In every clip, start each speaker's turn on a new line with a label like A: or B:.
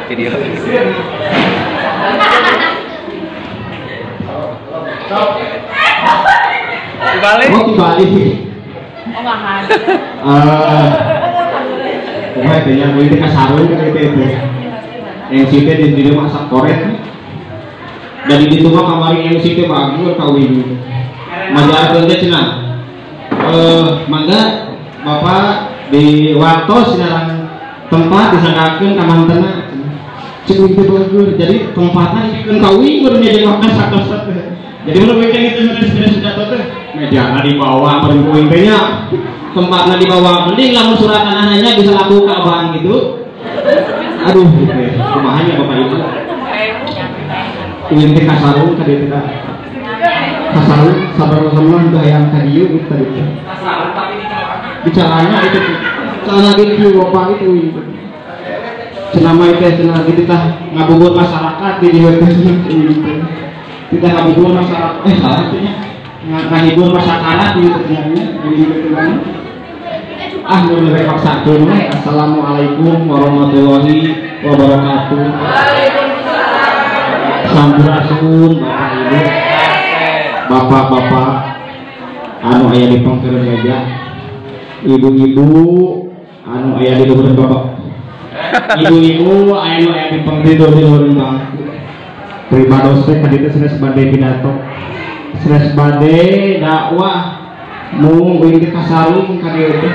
A: Video. Dibalik.
B: Oh, dibalik.
C: Oh, mahal.
B: Kumaha teh nya euy teh kasarung kan teh teh. MC teh di dieu masak koret. Dan di ditu mah kamari MC teh bagus ka uing. Majarkeun teh cenah. Mangga Bapak di waktos sinarang tempat disangkakeun ka mantena. Cek uing teh bagus. Jadi tempatna dibikeun ka uing baru nya makan satos teh. Jadi mun uing teh itu beres-beres pidato teh mejana dibawa meureun ku uing teh nya. Tempatna dibawa mending lamun surat tanahnya bisa laku ka abang gitu. Aduh gitu ya. Kumaha nya Bapak Ibu. Uing teh kasarung ka dieu teh. Kasarung sabar-sabar teu hayang ka dieu gitu tadi teh.
A: Kasarung tapi di celana.
B: Di celana itu. Celana gitu Bapak itu gitu. Cenah mah teh cenah gitu tah ngabubur masyarakat di dieu teh gitu. Kita ngabubur masyarakat salah teh nya. Ngahibur masyarakat gitu teh nya gitu kan. Ah mun lebih paksakeun we. Assalamualaikum warahmatullahi wabarakatuh.
C: Waalaikumsalam.
B: Sampurasun Bapak Ibu. Bapak-bapak anu aya di pangkereun meja. Ibu-ibu anu aya di luhureun bapak. Ibu-ibu anu aya di pangkereun di luhureun bangku. Pribados teh ka ditu sanes bade pidato. Sanes bade dakwah. Mung euy teh kasarung ka dieu teh.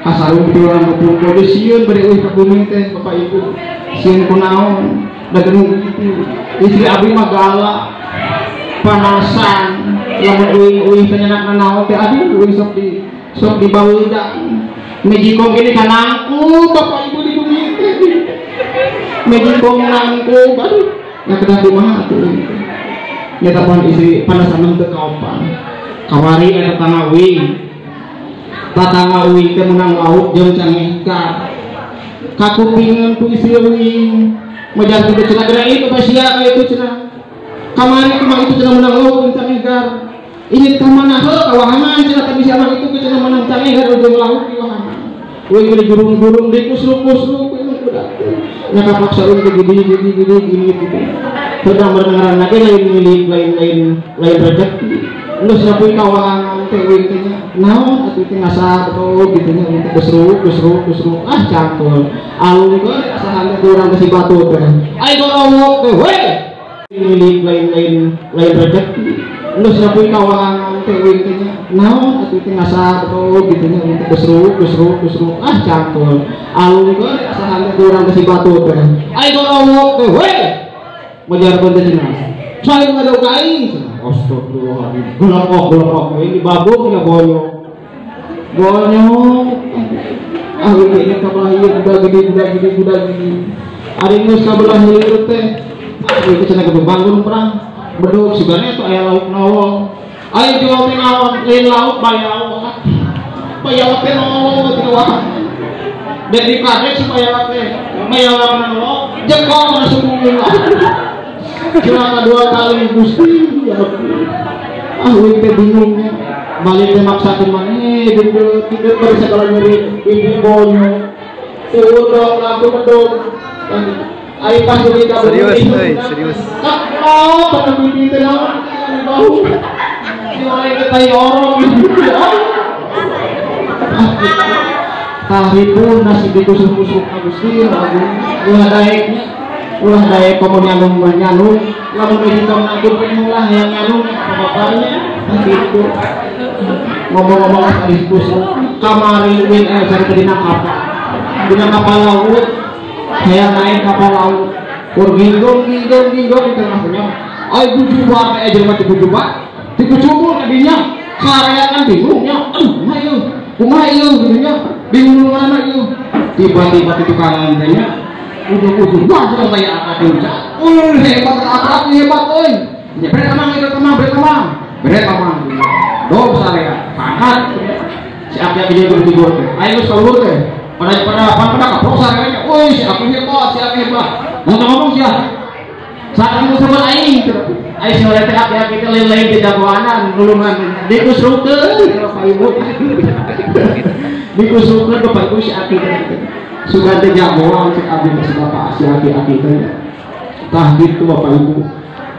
B: Kasarung di urang kumpul teh sieun bade euy ka bumi teh Bapak Ibu. Sieun kunaon? Da geus kitu. Istri abdi mah galak. Panasan. Lamun euy-euy teh nyanak naon teh aduh euy sok dibaweudang. Mejikom gini kanangku Bapak Ibu di bumi teh. Mejikom nangku aduh. Nya kedah kumaha atuh euy. Nya tapan istri panasan teu kaopan. Kamari eta tetangga uing. Tatangga uing teh meunang lauk jeung cangehkar. Kakupingan ku istri uing. Majarkeun teh cenah geura itu sia ka itu cenah. Kamari kumaha itu cenah meunang lauk jeung cangehkar. Ini ka mana heuh ka wahangan cenah teh bisa mah itu cenah meunang cangehkar jeung lauk di wahangan. Uing geus gurung-gurung dikusruk-kusruk ieu budak teh. Nya kapaksa uing teh gini gini gini gini gitu. Sedang mendengaran lagi lain milik lain rezeki. Geus nepi ka wahangan teh uing teh nya. Naon atuh teh ngasah betul gitu nya uing teh besruk ah cangkeul. Alungkeun asahan teh urang teh si batu teh. Ai gorowok teh we. Milik lain rezeki. Geus nepi ka wahangan teh uing teh nya. Naon atuh teh ngasah betul gitu nya uing teh besruk ah cangkeul. Alungkeun asahan teh urang teh si batu teh. Ai gorowok teh we. Majarkeun teh cenah. Saya ngadau ka aing cenah. Astagfirullahaladzim. Gelokok ini babuk nya boyok. Bonyok. Ah ini kabelah ieu budak gede. Ari geus kabelah hilir teh. Ah ieu cenah kudu bangun perang. Bedug sigana eta aya lauk nolong. Ayo jual teh naon? Lain lauk bayawak. Bayawak teh nolong teh wahan. Dek dikadek si bayawak teh. Bayawak nolong, jengkol masuk bumi. Celaka dua kali Gusti ya Allah. Ah uing teh bingungnya. Balik teh maksakeun maneh tidur bari sagala nyeri ibu bonyok. Udah lampu bedog. Ai pas dugi ka
A: serius euy, serius.
B: Kak, pada mimpi teh naon bau. Dioleh ke tai orong. Tahripun nasib dikusuk-kusuk ka Gusti Agung. Ulah daeknya. Ulah daek komo nyalung nyalung lamun geus tong nangkut ulah hayang nyalung bapaknya gitu. Ngomong-ngomong tadi kusuk kamari win cari tadi dina kapal. Dina kapal laut. Hayang naik kapal laut. Kur ginggong di tengahnya. Ai bujuba teh jelema teh bujuba. Dikucubur kadinya. Saraya kan bingungnya. Aduh, kumaha ieu? Kumaha ieu gitu nya. Bingung mana ieu? Tiba-tiba di tukangan teh nya. Ujung-ujung wah sudah banyak akad ucap. Hebat akad hebat euy. Nya bere amang ieu temang bere amang. Dog saraya pangkat. Si aki-aki dia tidur teh. Ayo geus kaluhur teh. Pada kaprok saraya nya. Euy si aki hebat, si aki hebat. Ngomong-ngomong sia. Saat itu sama aing. Aing si teh aki-aki teh lain-lain teh jagoanan nulungan. Dikusrukeun Bapak Ibu. Dikusrukeun Bapak Ibu si aki teh. Sugan teh jagoan cek abdi teh bapak si aki-aki teh. Tah gitu Bapak Ibu.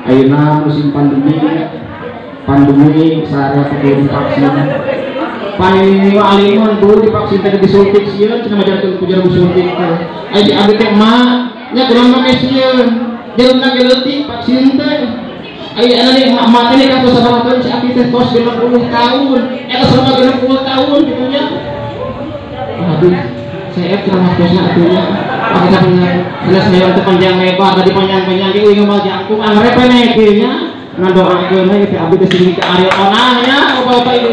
B: Ayeuna musim pandemi, pandemi sarua teh divaksin. Panini alimun bu divaksin teh disuntik sieun cenah mah jalan ku jarum suntik teh. Aya di abdi teh emak nya kunaon make sieun. Jarumna ge leutik vaksin teh. Aya ana nih emak teh ka tos sabaraha tahun si abdi teh tos 60 tahun. Eta selama 60 tahun kitu nya. Aduh, saya ceramah tosna atuh nya. Pakai sapeunang sanes mewah teh panjang lebar tadi panjang-panjang ge euy mah jangkung angrepe kieu nya. Ngadoakeun we teh abdi teh sing ka Ariel onah nya Bapak-bapak Ibu.